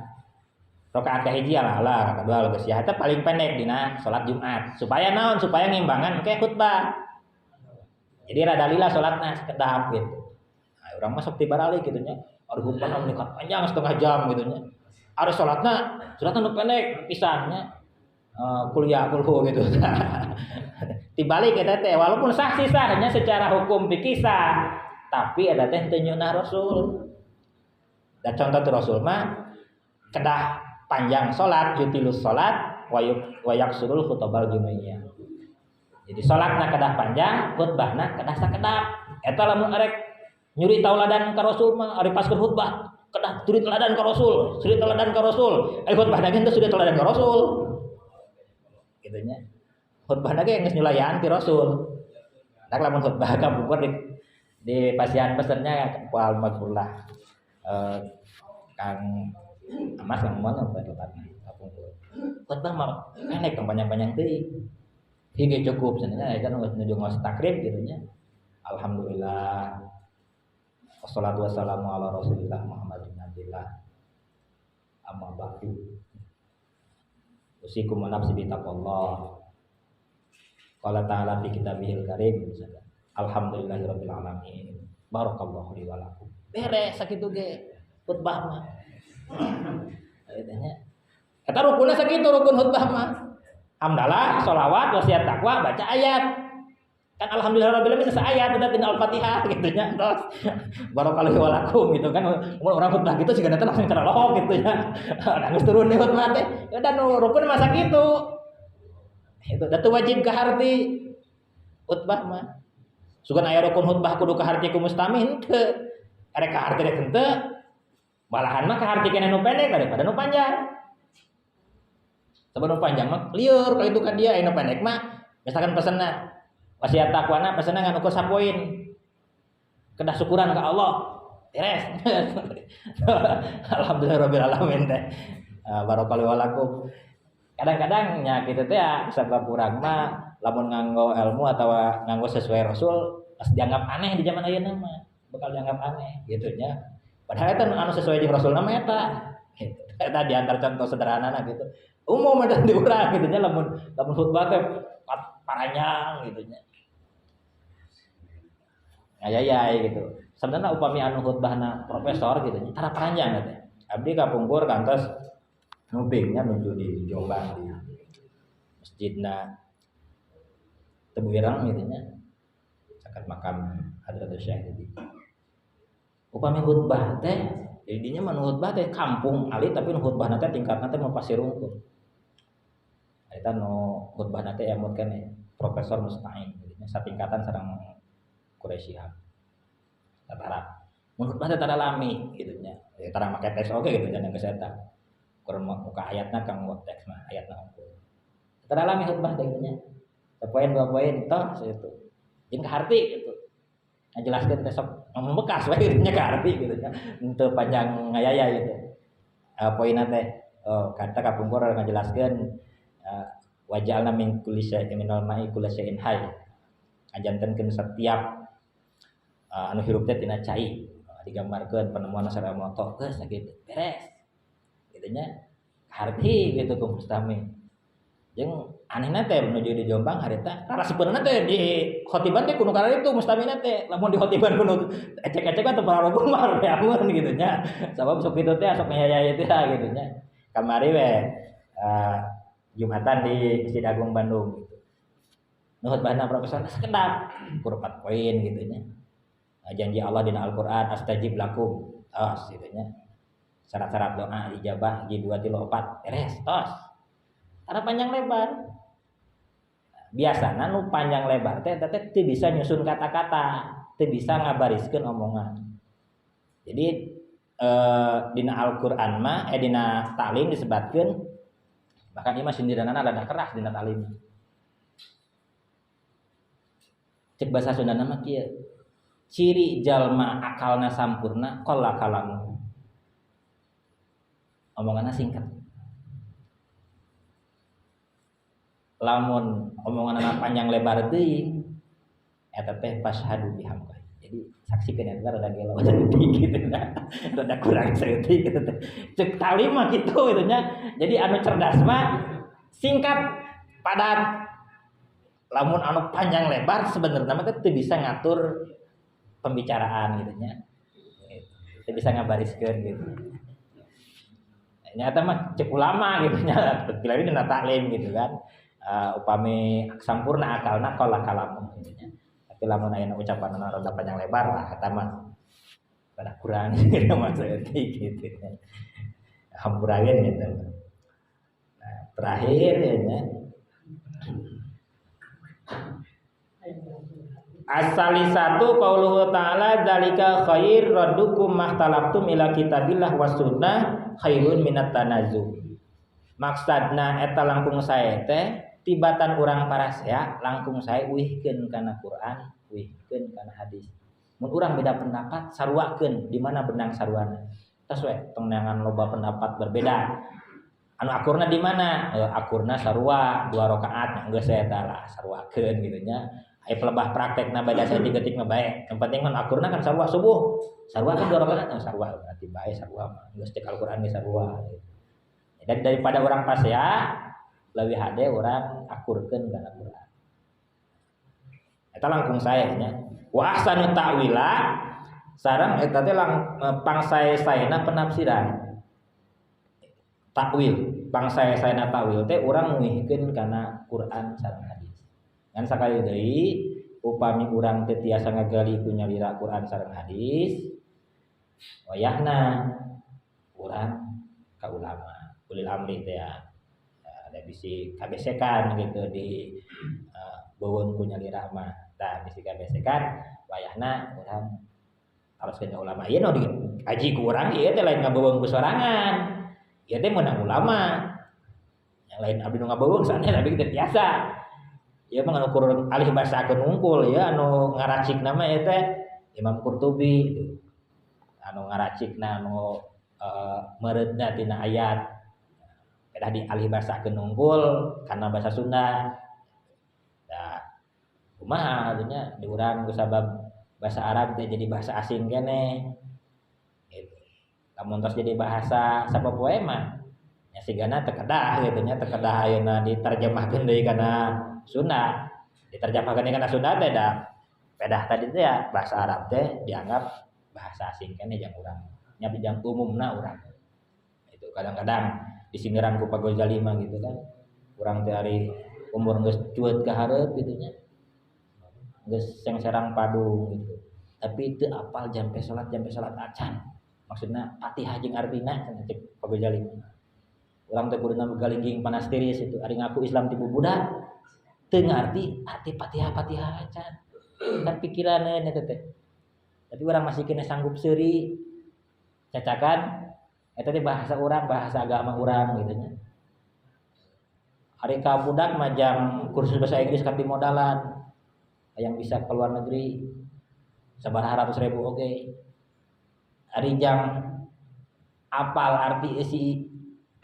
Rakaat kahiji al-a'la, rakaat kedua al-ghasyiyah eta paling pendek dina salat Jumat. Supaya naon? Supaya ngimbangan ke khutbah. Jadi rada lila salatna sekedap gitu. Nah, urang mah sok tibaralik gitu nya. Ari khutbahna meningkat panjang setengah jam gitu nya. Ari salatna, salatna nu pendek pisan nya. Kuliah kulhu gitu. Dibalik eta teh walaupun sah sih sahnya secara hukum fikih sah, tapi eta teh teu nyunah Rasul. Dan contoh tu Rasul mah kedah panjang salat, yutilus salat wa yaksurul khutbal jumu'iyah. Jadi salatna kedah panjang, khutbahna kedah sakedap. Eta lamun arek nyuri tauladan ka Rasul mah ari paskeun khutbah kedah suri teladan ka Rasul, suri teladan ka Rasul. Ari khutbahna ge henteu suri teladan ka Rasul. Gitu nya. Khutbahna ge geus nyulayaan ti Rasul. Tak lamun khutbah kapungkur di pasian pesennya ku almarhumlah. Kang Amas yang mana tempatnya kapungkur. Khutbah mah pendek tong panjang-panjang teuing. Hingga cukup sebenarnya kan nuju ngaos takrib gitu nya. Alhamdulillah. Wassalatu wassalamu ala Rasulillah Muhammad bin Abdillah. Amma ba'du. Usikum wa nafsi bi taqwallah. Qala ta'ala fi kitabihil karim misalnya. Alhamdulillahirabbil alamin. Barakallahu li wa lakum. Beres sakitu ge khutbah mah. Katanya. Eta rukunna sakitu rukun khutbah mah. Hamdalah, sholawat, wasiat takwa, baca ayat. Kan alhamdulillah rabbil alamin ayat udah tinggal Al-Fatihah gitu nya. Terus barakallahu li wa lakum gitu kan. Mun orang khutbah gitu siga datang langsung cerolohok gitu nya. Nangis turun deh khutbah teh. Ya udah nu rukun masa gitu. Itu da teu wajib kaharti khutbah mah. Sugan aya rukun khutbah kudu kaharti ku mustami henteu. Arek kaharti rek henteu. Malahan mah kaharti keneh nu pendek daripada nu panjang. Sebab nu panjang mah lieur ka itu ka dia, nu pendek mah misalkan pesenna wasiat takwana pesenna ngan ukur sapoin. Kedah syukuran ka Allah. Beres. Alhamdulillah rabbil alamin teh. Barakallahu walakum. Kadang-kadang nya kitu teh ya sabab urang mah lamun nganggo ilmu atawa nganggo sesuai Rasul pas dianggap aneh di zaman ayeuna mah, bakal dianggap aneh gitu nya. Padahal eta anu sesuai jeung Rasul mah eta. Gitu. Eta di antara contoh sederhana gitu. Umum ada di urang gitu nya lamun lamun khutbah teh paranjang gitu nya. Ngayayay gitu. Sebenarnya upami anu khutbahna profesor gitu nya tara paranjang teh. Abdi kapungkur kantos ngupingnya nuju di Jombang di masjidna Tebuireng gitu nya. Caket makam Hadratus Syekh jadi. Upami khutbah teh jadi dinya mah nu khutbah teh kampung alit tapi nu khutbahna teh tingkatna teh mau pasir rungkut. Eta nu khutbahna teh emut keneh Profesor Mustain gitu nya satingkatan sareng Quraisy Shihab. Tara mun khutbah teh tara lami gitu nya. Ya tara make teks oge gitu nya geus eta. Kur muka ayatna kang teks mah ayatna unggul. Tara lami khutbah teh gitu nya. Sapoin dua poin toh itu. Jeung kaharti gitu. Ngajelaskeun teh sok membekas we gitu nya kaharti gitu nya. Henteu panjang ngayaya gitu. Poinna teh oh kata kapungkur ngajelaskeun wajalna min kulli syai'in minal ma'i kulli syai'in hayy. Ngajantenkeun setiap anu hirup teh tina cai. Digambarkeun penemuan Saramoto geus sakitu beres. Gitu nya kaharti gitu ku mustami. Jeung anehna teh menuju di Jombang harita rarasepeunna teh di khotiban teh kudu karena itu mustamina teh lamun di khotiban kudu ecek-ecek mah teu pararoguh mah reamun gitu nya. Sabab sok kitu teh sok ngayaya teh gitu nya. Kamari we Jumatan di Masjid Agung Bandung gitu. Nu khotbahna profesor sekedap kur 4 poin gitu nya. Janji Allah dina Al-Qur'an astajib lakum. Tos gitu nya. Syarat-syarat doa ijabah hiji 2 3 4 beres tos. Karena panjang lebar. Biasana nu panjang lebar teh eta teh teu bisa nyusun kata-kata, teu bisa ngabariskeun omongan. Jadi dina Al-Qur'an mah dina ta'lim disebatkeun bahkan ieu mah sindiranana rada keras dina ta'lim. Cek bahasa Sundana mah kieu. Ciri jalma akalna sampurna qalla kalamu. Omonganna singkat. Lamun omongan panjang lebar teuing eta teh fashhadu bihamka. Jadi saksikeun eta rada gelo saeutik gitu nya. Rada kurang saeutik gitu teh. Cek talim mah kitu gitu nya. Jadi anu cerdas mah singkat padat. Lamun anu panjang lebar sebenarnya mah teh teu bisa ngatur pembicaraan gitu nya. Teu bisa ngabariskeun gitu. Nyata mah cek ulama gitu nya, bila ini dina taklim gitu kan. Upami sampurna akalna qala kalamu gitu nya. Tapi lamun aya ucapan anu rada panjang lebar lah eta mah rada kurang gitu maksudnya gitu nya. Hampurakeun gitu. Nah, terakhir ya nya. Asali satu qauluhu ta'ala dzalika khair raddukum mahtalaftum ila kitabillah was sunnah khairun minat tanazu. Maksudna eta langkung sae teh tibatan urang parasea langkung sae uihkeun kana Quran, uihkeun kana hadis. Mun urang beda pendapat saruakeun di mana benang saruana. Tos we tong neangan loba pendapat berbeda. Anu akurna di mana? Akurna sarua 2 rakaat geus eta lah saruakeun gitu nya. Ai pelebah praktekna beda saeutik detik mah bae. Yang penting mah akurna kan sarua subuh. Sarua kan 2 rakaat, oh, sarua berarti bae sarua mah. Geus cek Al-Qur'an ge sarua. Dan daripada urang pasea leuwih hade urang akurkeun kana Quran. Eta langkung sae nya. Wa ahsanu ta'wila sareng eta teh pangsae-saena penafsiran. Takwil, pangsae-saena takwil teh urang nguihkeun kana Quran sareng hadis. Ngan sakali deui upami urang teu tiasa ngagali ku nyalira Quran sareng hadis, wayahna urang ka ulama, ulil amri teh ya. Ada bisi kabesekan gitu di beuweung ku nyalira mah. Tah bisi kabesekan wayahna urang harus ka ulama. Ieu nu dikaji ku urang ieu teh lain ngabeuweung ku sorangan. Ieu teh meunang ulama. Yang lain abdi nu ngabeuweung sanes abdi teh tiasa. Ieu mah anu kur alih basakeun unggul ya anu ngaracikna mah ieu teh Imam Qurtubi gitu. Anu ngaracikna anu meureudna tina ayat. Kedah di alih basakeun unggul kana bahasa Sunda. Nah, kumaha nya di urang kusabab bahasa Arab teh jadi bahasa asing keneh. Gitu. Lamun tos jadi bahasa sapopoe mah nya sigana teu kedah gitu nya, teu kedah ayeuna diterjemahkeun deui kana Sunda. Diterjemahkeun deui kana Sunda teh da pedah tadi teh ya bahasa Arab teh dianggap bahasa asing keneh jang urang. Nya jang umumna urang. Itu kadang-kadang disindiran ku Pak Gozali mah gitu kan. Urang teh ari umur geus cueut ka hareup gitu nya. Geus sengserang padung gitu. Tapi teu apal jampe salat acan. Maksudna Fatihah jeung artina cenah cek Pak Gozali. Urang teh kuduna galingging panas tiris itu ari ngaku Islam ti bubudak teu ngarti arti Fatihah acan. Kan pikiranna eta teh. Tapi urang masih kena sanggup seuri cacakan eta teh bahasa urang, bahasa agama urang gitu nya. Ari ka budak mah jang kursus bahasa Inggris ka modalan. Yang bisa ke luar negeri sabaraha ratus ribu oke. Ari jang apal arti isi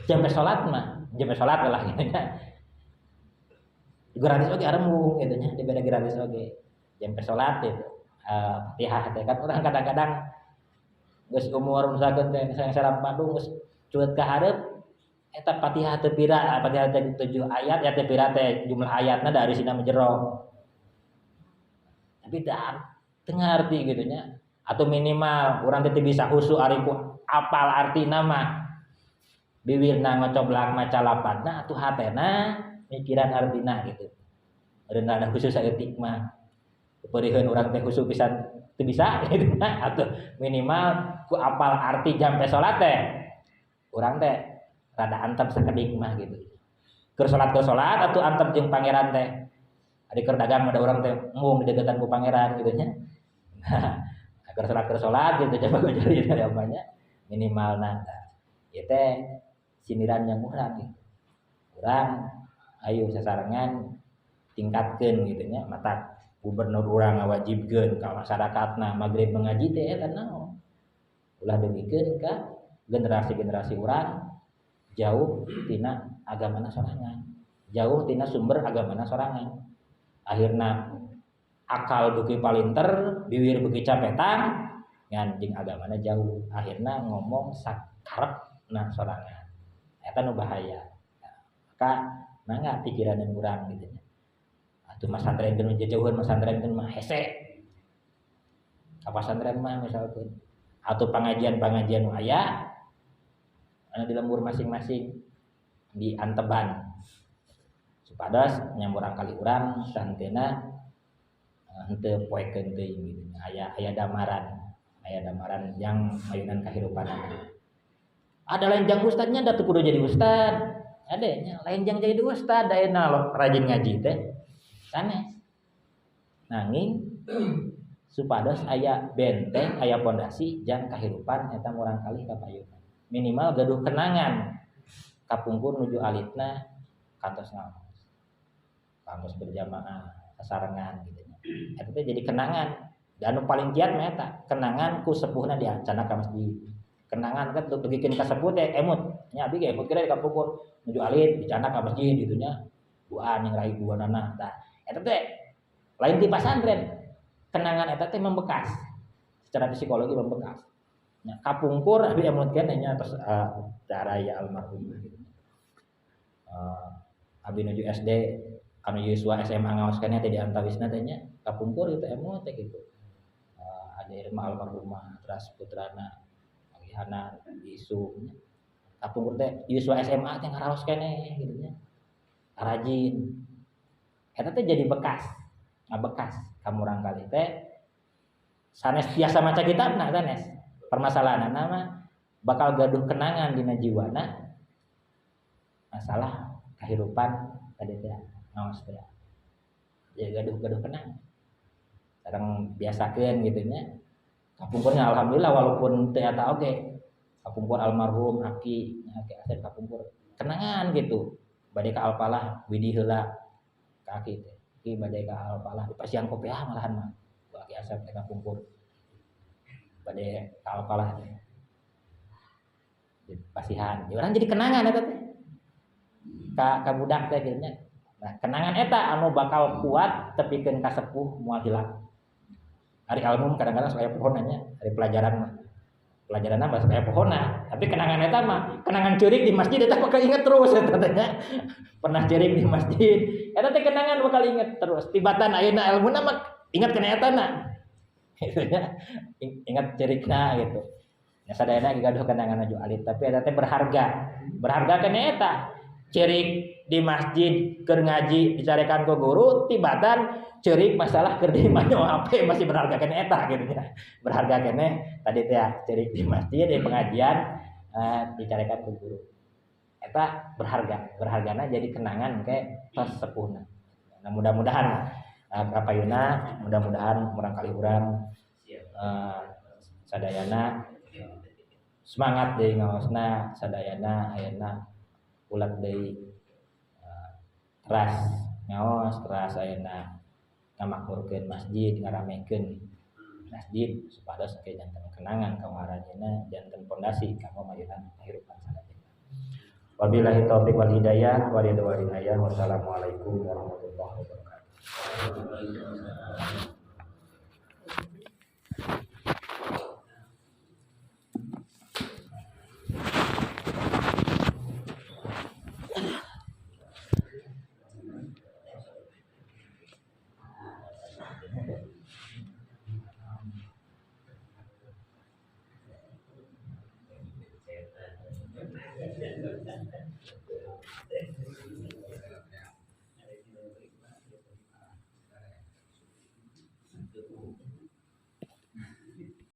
jampe salat mah, jampe salat lah gitu nya. Gratis oge arembung gitu nya, dibere gratis oge. Jampe salat gitu. Fatihah teh kan urang kadang-kadang geus umur misalkan teh sareng padung geus cueut ka hareup Eta Fatihah teu pira, Fatihah teh 7 ayat ya teu pira teh jumlah ayatna dari sina jero. Tapi teu ngarti gitu nya. Atau minimal urang teh bisa khusyuk ari ku apal artina mah. Bibirna ngocoblak maca lapatna atuh hatena mikiran artina gitu. Reunana khusus saeutik mah. Peuriheun urang teh khusyuk pisan teu bisa gitu nya. Atau minimal ku apal arti jampe salat teh. Urang teh rada antep sakedik mah gitu. Keur salat atuh antep jeung pangeran teh. Ari keur dagang mah da urang teh embung dideketan ku pangeran gitu nya. Nah, keur salat gitu coba jadi dari apanya minimal nah. Ieu teh sindiran yang urang gitu. Urang ayo sasarengan tingkatkeun gitu nya mata gubernur urang ngawajibkeun ka masyarakatna magrib mengaji teh eta naon. Ulah dugikeun ka generasi-generasi urang jauh tina agamana sorangan, jauh tina sumber agamana sorangan. Akhirna akal beuki palinter, biwir beuki capetang, ngan jeung agamana jauh. Akhirna ngomong sakarepna sorangan. Eta nu bahaya. Nah, maka mangga pikiran yang urang gitu nya. Atuh masantren teh nu jauhan masantren teh mah hese. Ka pasantren mah misalkeun atau pengajian-pengajian nu aya anu di lembur masing-masing di anteban supados nya murangkali urang santena henteu poekeun teuing gitu aya aya damaran yang mayunan kahirupanana. Ada lain jang ustadnya da teu kudu jadi ustad, ada nya lain jang jadi ustad ayeuna lo rajin ngaji teh sanes nanging supados aya benteng aya pondasi jang kahirupan eta murangkali kapayunna minimal gaduh kenangan kapungkur nuju alitna kantos ngaos kantos berjamaah sasarengan gitu nya eta teh jadi kenangan dan nu paling kiat mah eta kenangan ku sepuhna diacana ka masjid kenangan kan dugikeun ka sepuh teh emut nya abdi ge emut kira di kapungkur nuju alit dicana ka masjid gitu nya duaan yang rai duanana tah eta teh lain ti pasantren kenangan eta teh membekas secara psikologi membekas. Nya kapungkur abdi emut keneh nya atos cara ya almarhum gitu. Abdi nuju SD anu yuswa SMA ngaos keneh teh di antawisna teh nya kapungkur itu emut teh gitu. Ada Irma almarhumah teras putrana manggihana isu nya. Kapungkur teh yuswa SMA teh ngaraos keneh gitu nya. Rajin. Eta teh jadi bekas. Ngabekas ka murangkali teh sanes biasa maca kitabna sanes. Permasalahanna mah bakal gaduh kenangan dina jiwana masalah kehidupan tadi teh ngaos teh. Jadi gaduh-gaduh kenangan. Sekarang biasakeun gitu nya. Kapungkurnya alhamdulillah walaupun teu eta oge. Kapungkur almarhum aki, aki Asep kapungkur kenangan gitu. Bade ka Alfalah widi heula ka aki teh. Ki bade ka Alfalah di pasian kopiah malahan mah. Ku aki Asep teh kapungkur. Bade ka Alfalah teh. Di pasihan. Di urang jadi kenangan eta teh. Ka budak teh kieu nya. Nah, kenangan eta anu bakal kuat tepikeun ka sepuh moal hilang. Ari almum kadang-kadang sok aya pohon nya, ari pelajaran mah. Pelajaran mah sok aya pohonna, tapi kenangan eta mah kenangan ceurik di masjid eta bakal inget terus eta teh nya. Pernah ceurik di masjid, eta teh kenangan bakal inget terus. Tibatan ayeuna elmuna mah inget kana eta na. Gitu nya. Inget ceurikna gitu. Nya sadayana gaduh kenangan aju alit, tapi eta teh berharga. Berharga kana eta. Ceurik di masjid keur ngaji dicarekan ku guru, tibatan ceurik masalah keur di imah HP masih berharga keneh eta gitu nya. Berharga keneh tadi teh ceurik di masjid di pengajian dicarekan ku guru. Eta berharga, berhargana jadi kenangan ke tos sepuhna. Nah, mudah-mudahan kapayuna, mudah-mudahan murangkali urang sadayana semangat deui ngaosna, sadayana ayeuna ulat deui teras ngaos, teras ayeuna ngamakmurkeun masjid, ngaramekeun masjid supados engke janten kenangan ka maranjeunna, janten pondasi kanggo mayunan kehidupan sadayana. Wabillahi taufik wal hidayah wa ridho wal inayah. Wassalamualaikum warahmatullahi wabarakatuh.